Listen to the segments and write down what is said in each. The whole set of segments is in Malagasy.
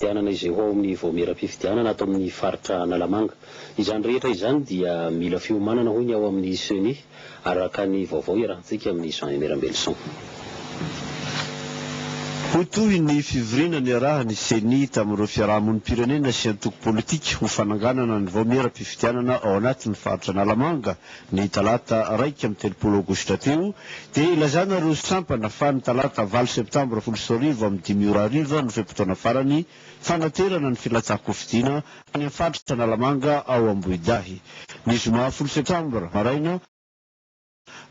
Fifidianana izay ho ao amin'ny vaomieram-pifidianana ato amin'ny faritra Analamanga. Izany rehetra izany dia mila fiomanana hoy ny ao amin'ny Ceni, araka ny vaovao iarahantsika amin'i Jean Aimé Rambelison. Ho toy ny fivoriana niarahan'ny Ceni tamin'ireo fiarahamonim-pirenena sy antoko politika ho fananganana ny vaomieram-pifidianana ao anatin'ny faritra Analamanga ny talata 31 aogositra teo dia ilazana ireo sampana fa ny talata valo septambra 2010 amin'ny dimy ora hariva no fe-potoana farany fanaterana ny filatsahan-kofidina any amin'ny faritra Analamanga ao Ambohidahy. Ny zoma folo septambra maraina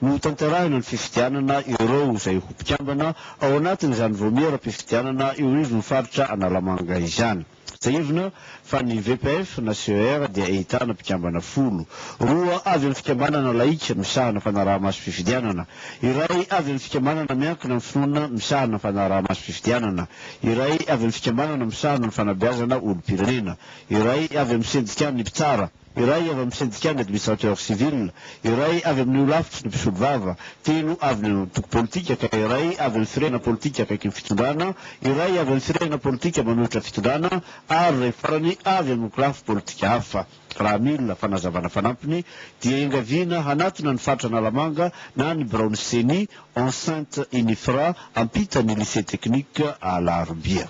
no hotanterahina ny fifidianana ireo izay ho mpikambana ao anatin'izany vaomieram-pifidianana eo anivon'ny faritra Analamanga izany. Tsiahivina fa ny VPF na CER dia ahitana mpikambana folo. Roa avy amin'ny fikambanana laika misahana fanaraha-masom-pifidianana, iray avy amin'ny fikambanana miankina amin'ny finoana misahana fanaraha-masom-pifidianana, iray avy amin'ny fikambanana misahana ny fanabeazana olom-pirenena, iray avy amin'ny sendikan'ny mpitsara, Iray avy amin'ny sendikan'ny administrateur civil, iray avy amin'ny holafitry ny mpisolovava, telo avy ny antoko politika ka iray avy amin'ny firehana politika akaiky ny fitondrana, iray avy amin'ny firehana politika manohitra fitondrana ary iray farany avy amin'ny ankolafy politika hafa. Raha mila fanazavana fanampiny dia iangaviana hanatona ny faritra Analamanga na ny biraon'ny Ceni, enceinte Unifra, ampitan'ny lycée technique Alarobia.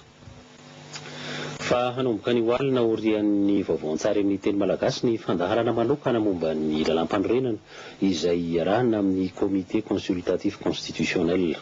Fa hanomboka anio alina aorian'ny vaovao an-tsary amin'ny teny malagasy ny fandaharana manokana momba ny lalàmpanorenana izay iarahana amin'ny Comité Consultatif Constitutionnel.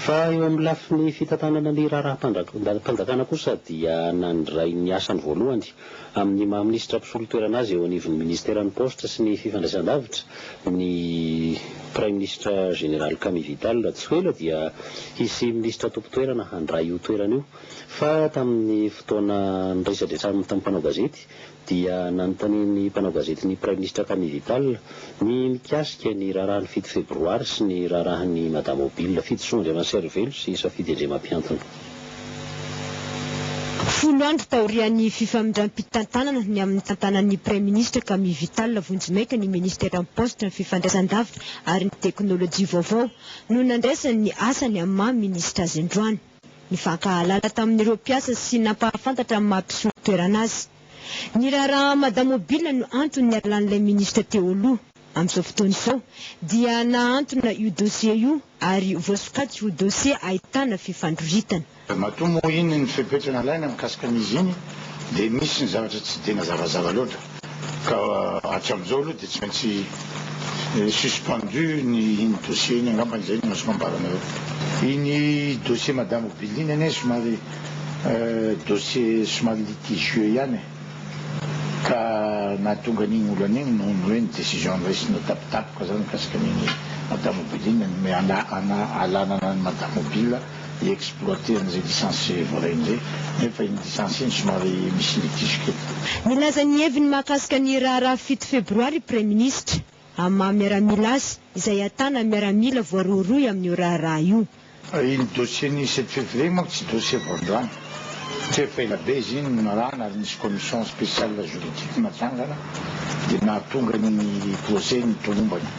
Fa eo amin'ny lafiny fitantanana ny raharaham-panjakana kosa dia nandray ny asany voalohany amin'ny maha minisitra mpisolo toerana azy eo anivon'ny minisiteran'ny Paositra sy ny Fifandraisandavitra ny Praiminisitra Jeneraly Camille Vital. Tsy ho ela dia hisy minisitra tompon-toerana handray io toerana io fa tamin'ny fotoana niresadresany tamin'ny mpanao gazety dia nanontanian'ny mpanao gazety ny Praiminisitra Camille Vital ny mikasika ny raharahan'ny fito febroary sy ny raharahan'ny Madamobile Fidisoa Andriamasarivelo sy Safidy Andriamampiantona. Folo andro taorian'ny fifamindram-pitantanana ny amin'ny tantanan'ny Praiminisitra Camille Vital vonjimaika ny Ministeran'ny Paositra, ny Fifandraisandavitra ary ny Teknolojia vaovao no nandraisany ny asany amin'ny maha minisitra azy androany. Nifankahalala tamin'ireo mpiasa sy nampahafantatra amin'ny maha mpisolo toerana azy. Ny raharaha Madamobile no antony nialan'ilay minisitra teo aloha. Amin'izao fotoana izao dia nahantona io dossier io ary voasokajy ho dossier ahitana fifandroritana. Matoa moa iny ny fepetra nalaina mikasika an'izy iny dia misy ny zavatra tsy dia nazavazava loatra ka hatramin'izao aloha dia tsy maintsy suspendu ny iny dossier iny angambany izay no azoko ambara anareo. Iny dossier madame Obily iny anie somary dossier somary litigieux ihany e! Ka nahatonga an'iny olana iny noho ny hoe ny décision noraisina tampotampoka zany mikasika an'iny madame Obily iny nanome alalana an'i madame Obily hi-exploiter an'izay licence voarainy izay nefa iny licence iny somary misy litige kely. Nilaza ny heviny mahakasika ny raharaha fito febroary Praiminisitra, amin'ny maha miaramila azy, izay ahitana miaramila voarohirohy amin'io raharaha io. Iny dossier ny sept février iny manko tsy dossier vao androany satria efa ela be izy iny no narahana ary nisy commission spéciale juridique natsangana dia nahatonga ny procès ny tomombana.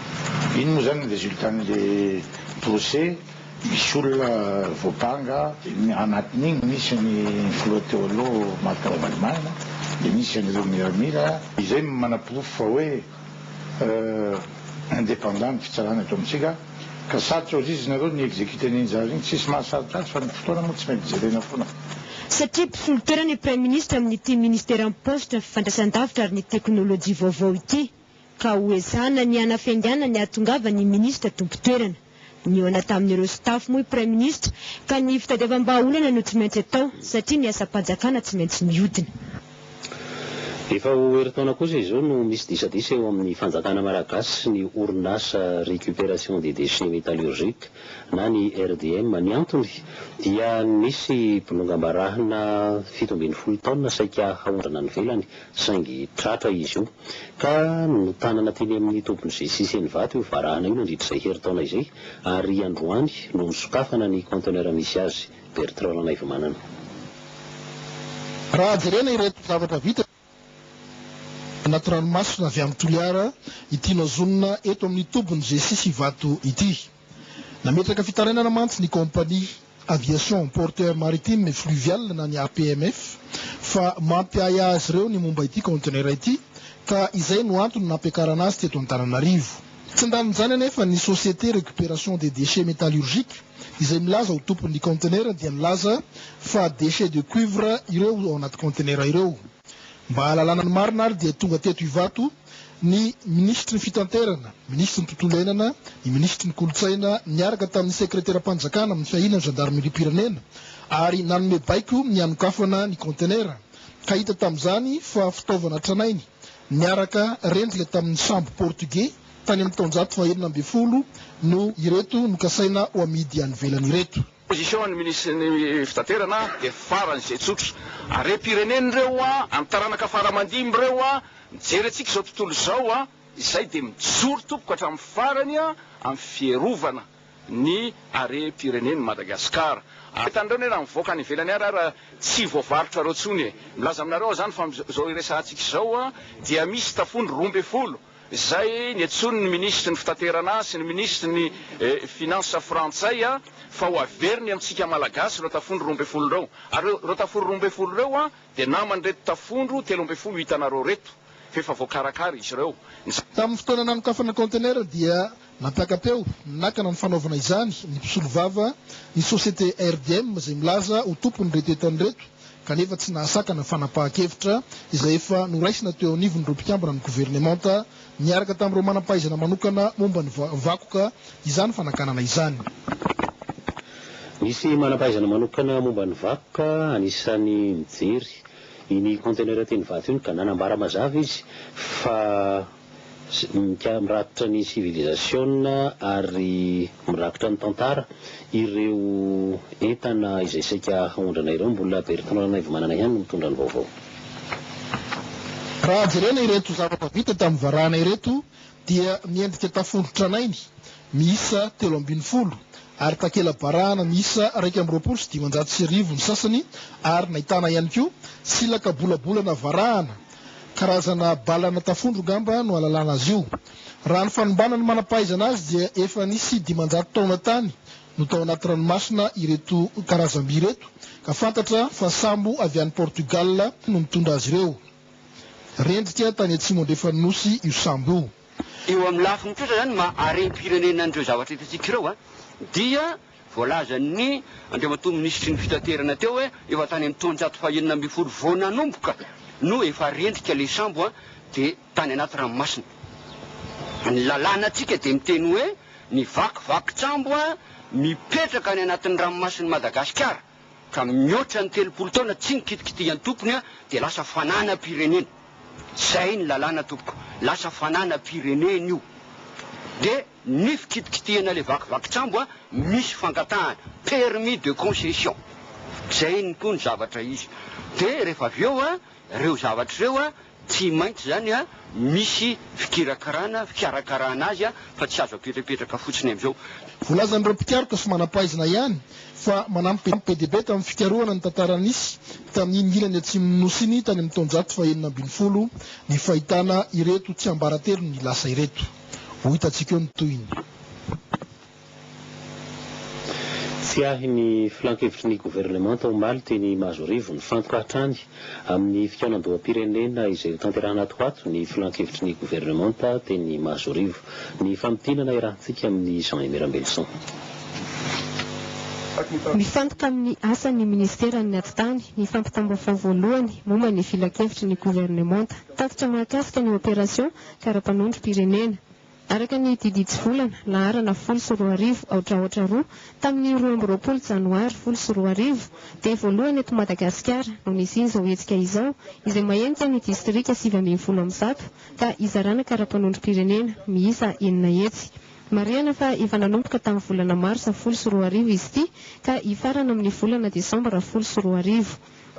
Iny moa zany ny résultat n'le procès, misy olona voampanga dia anatin'iny misy ny filoha teo aloha Marc Ravalomanana dia misy an'ireo miaramila, izay no manaporofo fa hoe indépendant ny fitsarana eto amintsika ka sarotra ozizy nareo ny executer an'iny zavatra iny, tsisy mahasarotra azy fa ny fotoana moa tsy maintsy jerena foana. Satria mpisolo toerana i Praiminisitra amin'ity Ministeran'ny Paositra, Fifandraisandavitra ary ny Teknolojia vaovao ity ka ho ezahana ny hanafaingana ny hahatongavan'ny Minisitra tompon-toerana. Nihaona tamin'ireo staff moa i Praiminisitra ka ny fitadiavam-bahaolana no tsy maintsy atao satria ny asam-panjakana tsy maintsy mihodina. Efa ho herintaona kosa izao no misy disadisa eo amin'ny fanjakana malagasy sy ny orinasa Récupération des déchets métallurgiques na ny RDM. Ny antony dia nisy bolongam-barahina 17 taonina saika haondrana any ivelany saingy tratra izy io ka notanana teny amin'ny tobin'ny G-six eny Ivato io varahina io nandritra izay herintaona izay ary androany no nosokafana ny conteneur misy azy. Bertrand Ranaivomanana. Raha jerena ireto zavatra vita anaty ranomasina avy amin'i Toliara ity nozonina eto amin'ny tobin'ny G-six Ivato ity. Nametraka fitarainana mantsy ny kaompania Aviation Porteur Maritime et Fluvial na ny APMF. fa mampiahiahy azy ireo ny momba ity kaontenera ity ka izay no antony nampiakarana azy teto Antananarivo. Tsy andanin'izany anefa ny Société Récupération des Déchets Métallurgiques izay milaza ho tompon'ny kaontenera dia nilaza fa déchets de cuivre ireo ao anaty kaontenera ireo. Mba hahalalana ny marina ary dia tonga teto Ivato ny minisitry ny fitanterana, minisitry ny tontolo iainana, ny minisitry ny kolontsaina niaraka tamin'ny sekreteram-panjakana amin'ny fiahiana ny zandarimeriam-pirenena ary nanome baiko ny hanokafana ny kaontenera ka hita tamin'izany fa fitaovana tranainy niaraka rendrika tamin'ny sambo portugais tany amin'ny taonjato faha-16 no ireto nokasaina ho amidy any ivelany ireto. Position ny minisitry ny fitaterana dia faran'izay tsotra. Harem-pirenena ireo a, amin'ny taranaka fara aman-dimby ireo a, mijery antsika izao tontolo izao a, izay dia mijoro tompoko hatramin'ny farany a, amin'ny fiarovana ny harem-pirenen'i Madagasikara. Ary hitanareo anie raha mivoaka any ivelany ary ara tsy voavarotrareo intsony e. Milaza aminareo aho izany fa amin'izao iresahantsika izao a, dia misy tafondro 12 Izay niantsoany ny minisitry ny fitaterana sy ny minisitry ny finance frantsay fa ho averiny amintsika malagasy ireo tafondro 12 ireo. Ary ireo tafondro 12 ireo dia naman'ireto tafondro 13 hitanareo ireto fa efa voakarakara izy ireo. Ny. Tamin'ny fotoana nanokafana kaontenera dia nampiaka-peo nakana ny fanaovana izany ny mpisolovava ny société RDM izay milaza ho tompon'ireto entana ireto kanefa tsy nahasakana fanapahan-kevitra izay efa noraisina teo anivon'ireo mpikambana ny governemanta niaraka tamin'ireo manam-pahaizana manokana momba ny vakoka izany fanakanana izany. Nisy manam-pahaizana manokana momba ny vakoka anisan'ny nijery iny conteneur teny Ivato iny ka nanambara mazava izy fa Mirakitra ny sivilizasiona ary mirakitra ny tantara ireo entana izay saika haondrana ireo. Mbola Bertrand Ranaivomanana ihany no mitondra ny vaovao. Raha jerena ireto zavatra vita tamin'ny varahana ireto dia miendrika tafondro tranainy miisa 13 ary takela-barahana miisa 1521 ny sasany ary nahitana ihany koa silaka bolabolana varahana. Karazana balana tafondro ngamba no ahalalana azy io. Raha ny fanombanan'ny manam-pahaizana azy dia efa nisy 500 taona tany no tao anaty ranomasina ireto karazam-by ireto ka fantatra fa sambo avy any Portugal no nitondra azy ireo. Rendrika tany atsimo andrefan'ny nosy io sambo io. Eo amin'ny lafiny kosa izany maha harem-pirenena an'ireo zavatra hitantsika ireo dia voalazan'ny Andriamatoa Minisitry ny Fitaterana teo hoe efa tany amin'ny taonjato faha-16 vao nanomboka no efa rendrika ilay sambo dia tany anaty ranomasina. Ny lalànantsika dia miteny hoe ny vakivakin-tsambo mipetraka any anatin'ny ranomasin'i Madagasikara ka mihoatra ny 30 taona tsy nikitikitihan'ny tompony dia lasa fananam-pirenena. Zay ny lalàna tompoko, lasa fananam-pirenena io. Dia ny fikitikitihana ilay vakivakin-tsambo misy fangatahana, permis de concession. Zay ny koa ny zavatra izy. Dia rehefa avy eo ireo zavatra ireo tsy maintsy izany misy fikirakirana, fikarakarana azy fa tsy azo apetrapetraka fotsiny amin'izao. Voalazan'ireo mpikaroka sy manam-pahaizana ihany fa manampy be dia be tamin'ny fikarohana ny tantara nisy tamin'iny ilany atsimon'ny Nosy iny tany amin'ny taonjato faha-16 ny fahitana ireto tsiambaratelon'ny lasa ireto. Ho hitantsika eo ny tohiny. Tsiahy ny filankevitry ny governemanta omaly teny Mahazoarivo. Nifantoka hatrany amin'ny fikaonandoham-pirenena izay hotanterahina ato ho ato ny filankevitry ny governemanta teny Mahazoarivo. Ny famintinana iarahantsika amin'i Jean Aimé Rambelison. Mifantoka amin'ny asan'ny minisiteran'ny Atitany ny fampitam-baovao voalohany momba ny filankevitry ny governemanta. Tatitra mahakasika ny Opération kara-panondrom-pirenena. Araka ny didy hitsivolana, laharana 2010 aotra aotra roa, tamin'ny 22 janoary 2010, dia voalohany eto Madagasikara no nisian'izao hetsika izao, izay mahenika ny distrika 119 ka hizarana kara-panondrom-pirenena miisa 600. Marihana fa efa nanomboka tamin'ny volana marsa 2010 izy ity ka hifarana amin'ny volana desambra 2010.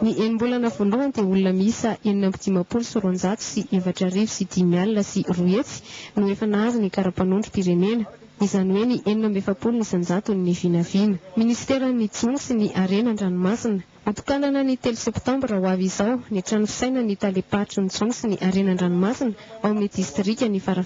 Ny enim-bolana voalohany dia olona miisa 256 250 no efa nahazo ny kara-panondrom-pirenena, izany hoe ny 46 isan-jaton'ny vinavina. Ministeran'ny Jono sy ny Harena an-dranomasina. Hotokanana ny 3 septambra ho avy izao ny trano fisainan'ny talem-paritry ny Jono sy ny Harena an-dranomasina ao amin'ny distrikan'i Farafangana.